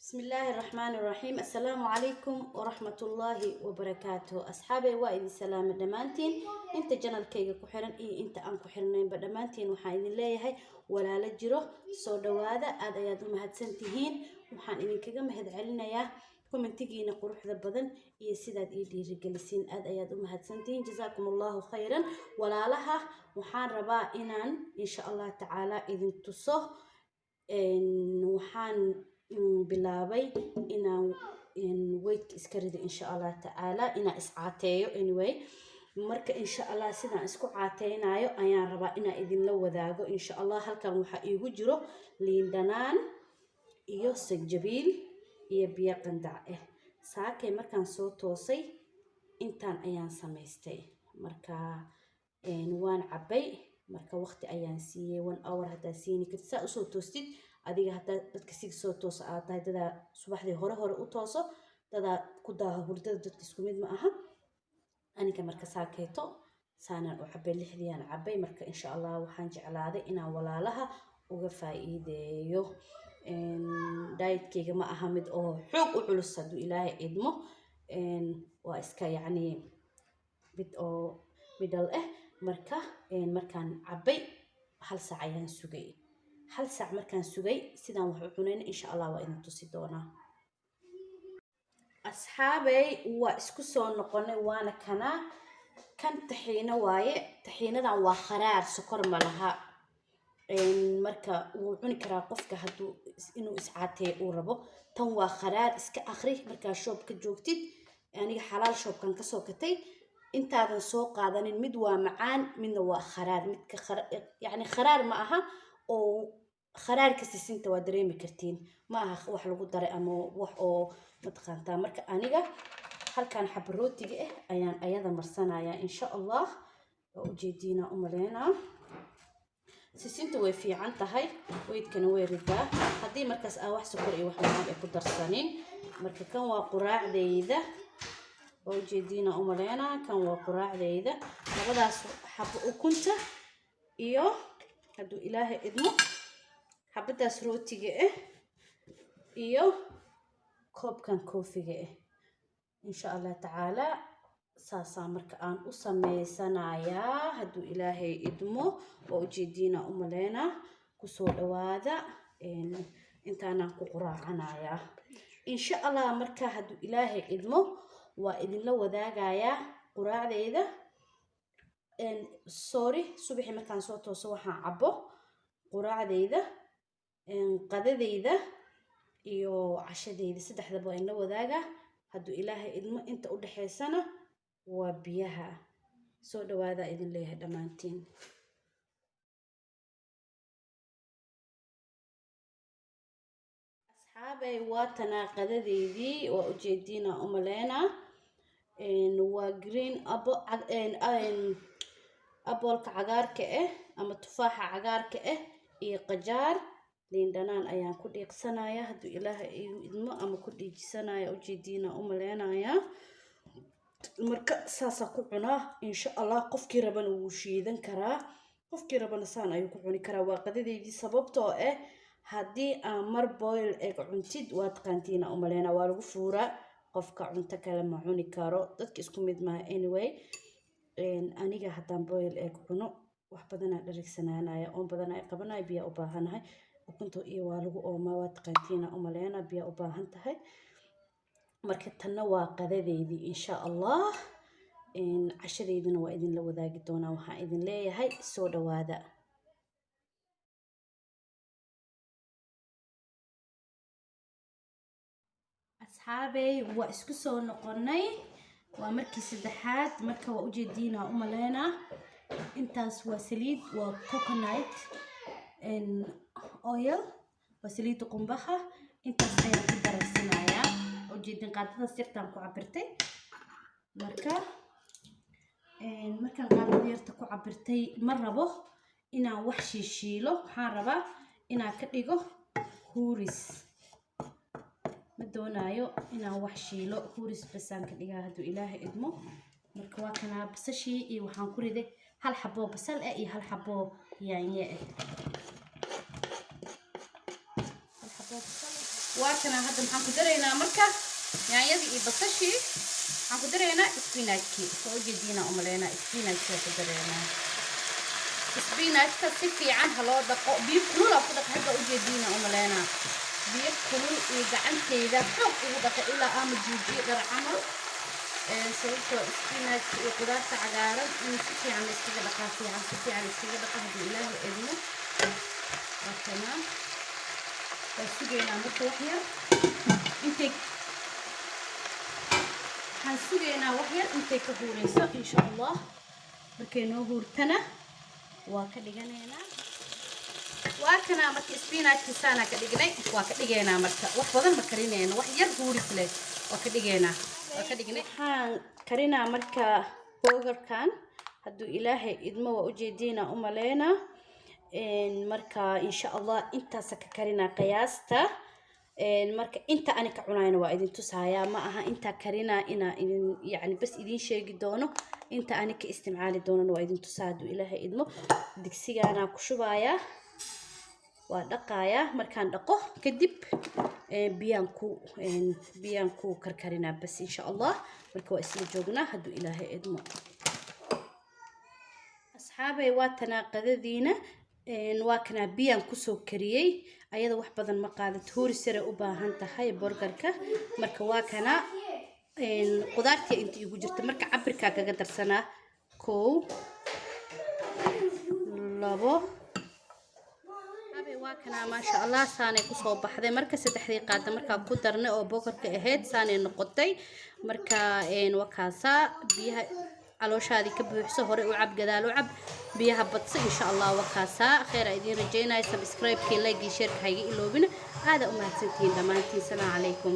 بسم الله الرحمن الرحيم. السلام عليكم ورحمة الله وبركاته. Asxaabey, waa idin salaama dhammaantiin inta channelkayga ku xiran iyo inta aan ku xirnaynba. Dhammaantiin waxaan idin leeyahay, walaalo jiro, soo dhawaada. Aad ayaad u mahadsan tihiin. Waxaan idinkaga mahad celinayaa commentigiina quruxda badan iyo sidaad ii dhiirigelisiin. Aad ayaad u mahadsantihiin, جزاكم الله خيرا. Walaalaha, waxaan rabaa inaan insha Allah tacaala idin tuso. Waxaan bilaabay inaan weightka iska rido, insha Allah tacaala, inaan iscaateeyo. Anyway, marka insha Allah sidaan isku caateynayo ayaan rabaa inaan idinla wadaago, insha Allah. Halkan waxaa iigu jiro liin dhanaan iyo sanjabiil iyo biyo qandac ah. Saakay markaan soo toosay intaan ayaan samaystay. Marka waan cabbay. Marka waqti ayaan siiyey, one hour haddaa siini kartid saa usoo toostid adiga. Haddaa dadka sig soo toosa aad tahay, dadaa subaxdii hore hore u tooso, dadaa ku daaha hurdada, dadka isku mid ma aha. Aniga marka saakeeto saanaan u cabbay, 6diiyaan cabbay. Marka insha Allah waxaan jeclaaday inaan walaalaha uga faa'iideeyo. Dietkeyga ma aha mid oo xoog u culus, hadduu Ilaahay idmo. Waa iska yacni mid oo middle ah. Marka markaan cabbay hal saac ayaan sugay. Hal saac markaan sugay, sidaan wax u cunayna insha Allah waa idin tusi doonaa. Asxaabey, waa isku soo noqonay. Waana kanaa kan taxiino waaye. Taxiinadan waa kharaar, sokor ma laha. Marka wuu cuni karaa qofka hadduu inuu iscaateeyo uu rabo. Tan waa kharaar. Iska akri markaa shopka joogtid. Aniga Xalaal Shopkan kasoo katay. Intaadan soo qaadanin, mid waa macaan, midna waa kharaar. Midka yacni kharaar ma aha oo kharaarka sisinta waa dareemi kartiin, ma aha wax lagu daray ama wax oo mataqaantaa. Marka aniga halkan xaba rootiga ah ayaan ayada marsanayaa, insha Allah. Waa ujeediinaa u maleynaa. Sisinta way fiican tahay, weightkana way ridaa haddii markaas aa wax sokor iyo wax macaan ay ku darsanin. Marka kan waa quraacdeyda, waa ujeediina u maleynaa. Kan waa quraacdeyda, labadaas xabo ukunta iyo, hadduu Ilaahay idmo, xabadaas rootiga ah iyo koobkan coffeega ah, insha Allah tacaala. Saasaa marka aan u sameysanayaa, hadduu Ilaahay idmo. Waa ujeediina u maleynaa. Kusoo dhawaada. Intaanaan ku quraacanayaa, insha Allah. Marka hadduu Ilaahay idmo, waa idinla wadaagayaa quraacdeyda. Sorry, subaxii markaan soo tooso waxaan cabo, quraacdeyda, qadadeyda iyo cashadeyda, saddexdaba waa inla wadaagaa, hadduu Ilaahay idmo. Inta u dhexeysana waa biyaha. Soo dhawaadaa idin leeyahay dhammaantiin. Asxaabay, waa tanaa qadadeydii. Waa ujeediina umaleynaa. Waa green apple, appleka cagaarka ah ama tufaaxa cagaarka ah iyo qajaar. Liin dhanaan ayaan ku dhiiqsanaya, hadduu Ilaahay igu idmo, ama ku dhiijisanaya. Ujeediina u maleynayaa. Marka saasaa ku cunaa, insha Allah. Qofkii rabana wuu shiidan karaa, qofkii rabana saan ayuu ku cuni karaa. Waa qadadeydii, sababtoo ah haddii aan mar boil egg cuntid, waa taqaantiina u maleynaa, waa lagu fuuraa qofka, cunto kale ma cuni karo. Dadka isku mid maaha. Anyway, aniga haddaan boil egg cuno, wax badanaa dharigsanaanaya, oon badan ay qabanayo, biyaa u baahanahay. Ukunta iyo waa lagu oomaa, waa taqaantiina u maleynaa, biyaa u baahan tahay. Marka tanna waa qadadeydii, insha Allah. Cashadeydina waa idinla wadaagi doonaa. Waxaan idin leeyahay, soo dhawaada. Asxaabey, waa isku soo noqonay, waa markii saddexaad. Marka waa ujeediina u maleynaa. Intaas waa saliid, waa coconut oil, waa saliidda qumbaha. Intaas ayaan ku dararsanayaa. Ujeedin, qaadadaas yartaan ku cabirtay. Marka markaan qaadada yarta ku cabirtay, ma rabo inaan wax shiishiilo. Waxaan rabaa inaan ka dhigo huuris. Ma doonaayo inaan wax shiilo, huuris basaan ka dhigaa, hadduu Ilaahay idmo. Marka waa kanaa basashii iyo waxaan ku riday hal xaboo basal ah iyo hal xaboo yaanye ah, hal xaboo basal. Waa kana. Hadda maxaan ku daraynaa marka? Yaanyadii iyo basashii. Waxaan ku daraynaa spinachkii. Soo ujeediina umaleynaa, spinachkaa ku daraynaa. Spinachka si fiican ha loo dhaqo, biyo kulul aa ku dhaqa. Hadda ujeediina umaleynaa, biyo kulul iyo gacanteyda xoog ugu dhaqa ilaa ama juujiyo dhar camal, sababtoo spinachka iyo qudaarta cagaaran in si fiican la iskaga dhaqaa fiican. Si fiican iskaga dhaqa haddii Ilaahay idmo. Waa kanaa, waa sugaynaa marka wax yar intay, waxaan sugaynaa wax yar intay ka huureyso, insha Allah. Markay noo huurtana waa ka dhiganaynaa. Waa kanaa marka spinachki saanaa ka dhignay, waa ka dhigaynaa. Marka wax badan ma karinayno, wax yar huuris leh waa ka dhigaynaa. Waa ka dhignay. Waxaan karinaa marka burgerkan hadduu Ilaahay idmo. Waa ujeediina umaleynaa. Marka insha Allah intaasa ka karinaa qiyaasta. Marka inta ani ka cunayna waa idin tusayaa. Ma aha intaa karinaa inaa idin, yani, bas idin sheegi doono. Inta ani ka isticmaali doonana waa idin tusaa hadduu Ilaahay idmo. Digsigaanaa ku shubayaa, waa dhaqayaa. Markaan dhaqo kadib biyaan ku karkarinaa bas, insha Allah. Marka waa isla joognaa hadduu Ilaahay idmo. Asxaabay, waa tanaa qadadiina. Waa kanaa, biyaan kusoo kariyey. Ayada wax badan ma qaadato, huuri sare u baahan tahay burgerka. Marka waa kanaa qudaartii inta igu jirta. Marka cabirkaa kaga darsanaa: kow, labo. Waa kanaa, maasha Allah, saanay kusoo baxday. Marka saddexdii qaada markaa ku darnay oo burgerka ahayd, saanay noqotay. Marka waa kaasaa. Biyaha calooshaadii ka buuxso, hore u cab, gadaal u cab, biyaha badso, insha Allah. Waa kaasaa. Kheyr aa idiin rajeynaya. Subscribe-kii, like-gii, share-ka hayga iloobina. Aada u mahadsantihiin dhammaantiin. Salaamu calaykum.